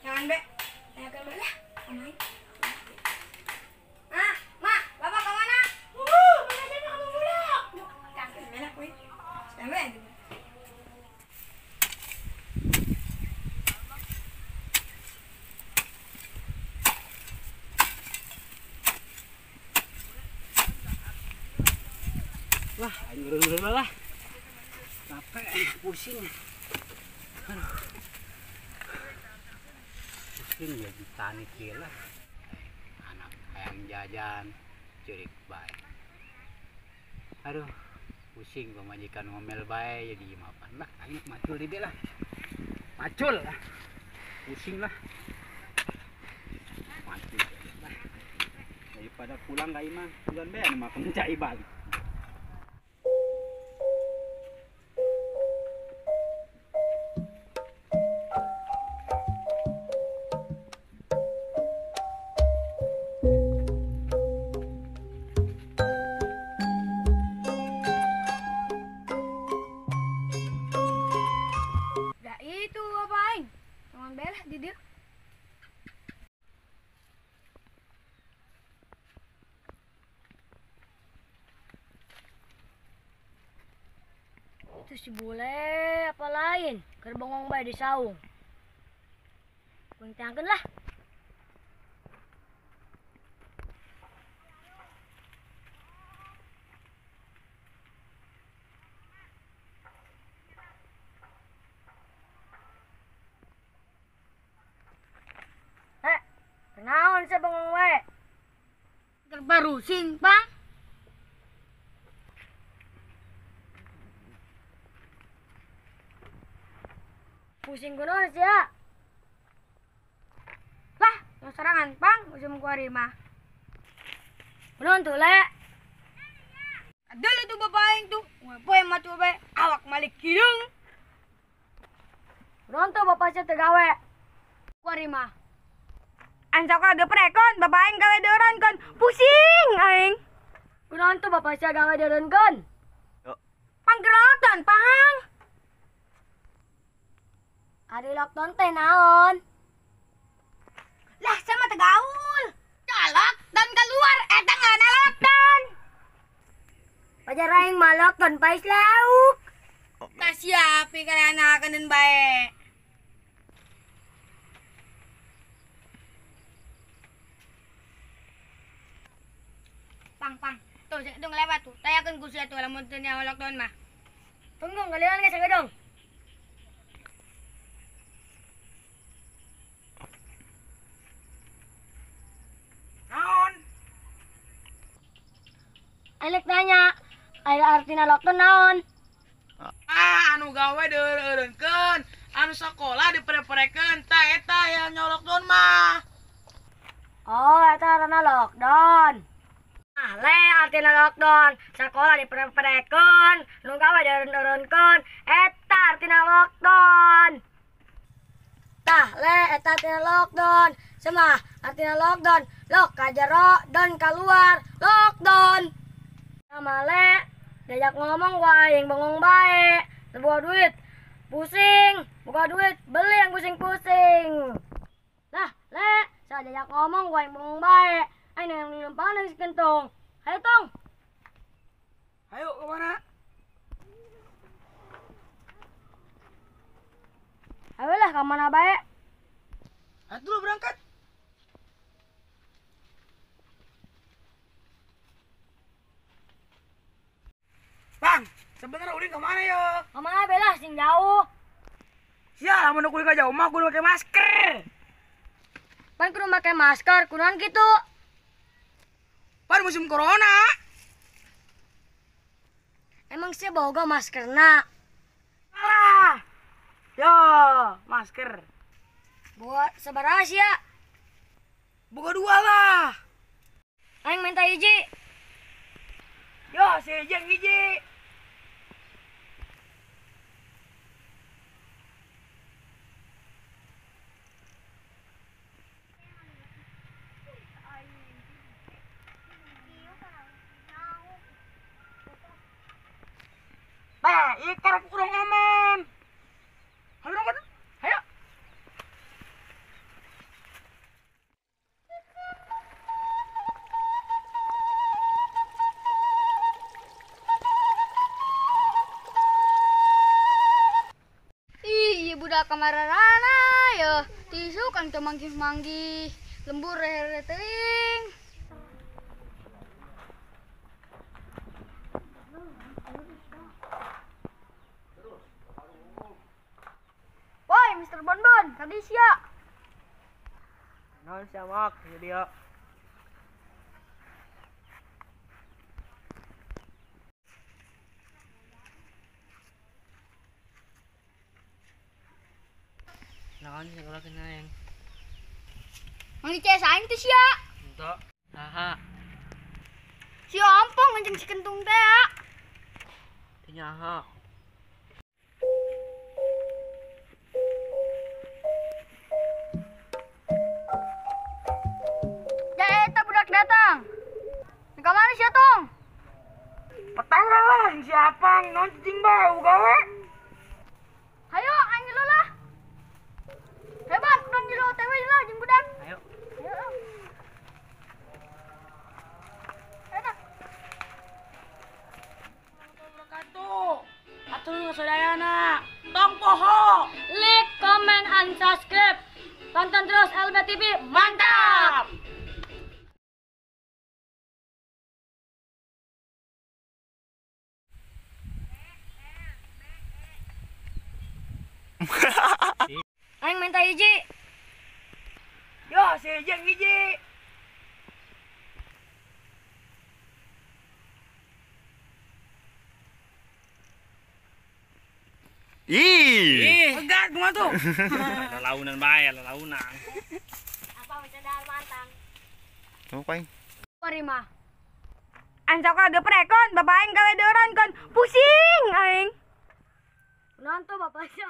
Jangan be, tanyakan be lah, kemana? Mak, mak, bapak kemana? Mana siapa kamu bulak? Jangan be lah, weh. Jangan be. Wah, ayo lah. Capek, pusing. Aduh. Pusing ya ditani lah. Anak hayang jajan, cerik bae. Aduh, pusing pamajikan ngomel bae jadi mapan lah. Aing macul di lah. Macul lah. Pusing lah. Macul lah. Daripada pulang ka imah, bulan bae anu makan cai balik. Itu si bule apa lain kerbongong bae di saung. Kuing tangkeun lah. Kenaon sia bengong wae? Terbarusing, Pang. Pusing kunaon sia? Lah, mau serangan, Pang, musim kuari mah. Kunaon tuh, Le? Ada itu bapak aing tuh, ngapoe matu bae, awak malik hidung. Kunaon tuh bapak sia teu gawe? Kuari mah. Ansok ada prekon, bapak aing gawe deureunkeun, pusing aing. Kunaon tuh bapak sia gawe deureunkeun? Panggerotan, Pang. Ari lockdown teh naon? Lah sama tegaul. Lockdown keluar eta ngaranna lockdown. Pajar aing mah lockdown pais lauk. Tah siapi karana keun bae. Pang pang. Tuh itu ngelewat tuh. Tayakeun ku sia tuh lamun teu nyaho lockdown mah. Tunggu kalian geus sagedong. Alek nanya, aya artina lockdown naon? Ah, anu gawe deureunkeun, anu sekolah dipere-perekeun, tah eta yang lockdown mah. Oh, eta artina lockdown. Ah, le artina lockdown, sekolah dipere-perekeun, nu gawe deureun-eureunkeun, eta artina lockdown. Tah, le eta artina lockdown. Semah artina lockdown, lok ka jero, don kaluar, lockdown. Sama le, diajak ngomong wah yang bengong bae, buka duit, pusing, buka duit, beli yang pusing-pusing. Lah, le, saya diajak ngomong wah yang bengong bae, aing yang dilempang si kentung. Ayo tong. Ayo kemana? Ayo lah kemana bae? Ayo dulu berangkat. Bang, sebenarnya ulin kemana ya? Kemana bela, sing jauh. Ya, lamun kudu ka jauh mah kudu pakai masker. Pan kudu pakai masker, kunaon kitu? Pan musim corona. Emang sih boga maskerna. Alah. Yo, masker. Buat sabaraha sia? Boga dua lah. Aing minta hiji. Yo, si Jeng hiji. Bah, ieu karek urang aman. Hayo dong, hayo. Ih, ieu budak kamarana ya. Tisu kan teu manggih-manggih. Lembur rehere teuing. Woi, Mr. Bonbon, tadi sia. Naon sia mak, ieu dia. Naon sih kalau kena yang Mang dices aing teh sia. Untuk saha Si ompong anjing si kentung teh ya. Teu nyaho. Ya eta budak datang. Ka mana sia tong? Petangga lah, siapa non cicing bau gawe. Hayo aing ngilu lah. Hebat, urang ngilu OTW lah jeung budak. Ayo. Ayo. Eta. Wabarakatuh. Atur sadayana. Tong poho. Like, comment, and subscribe. Tonton terus LBTV. Mantap. Aing minta hiji. Yo, si Jeng hiji. Ih. Enggak, kumaha tuh? Lalaunan bae, lalaunan. Apa bercandaan mantang? Apa aing? Mari mah. Ancok ada prekon, bapak aing gawe deuran kon. Pusing aing. Nonton bapaknya.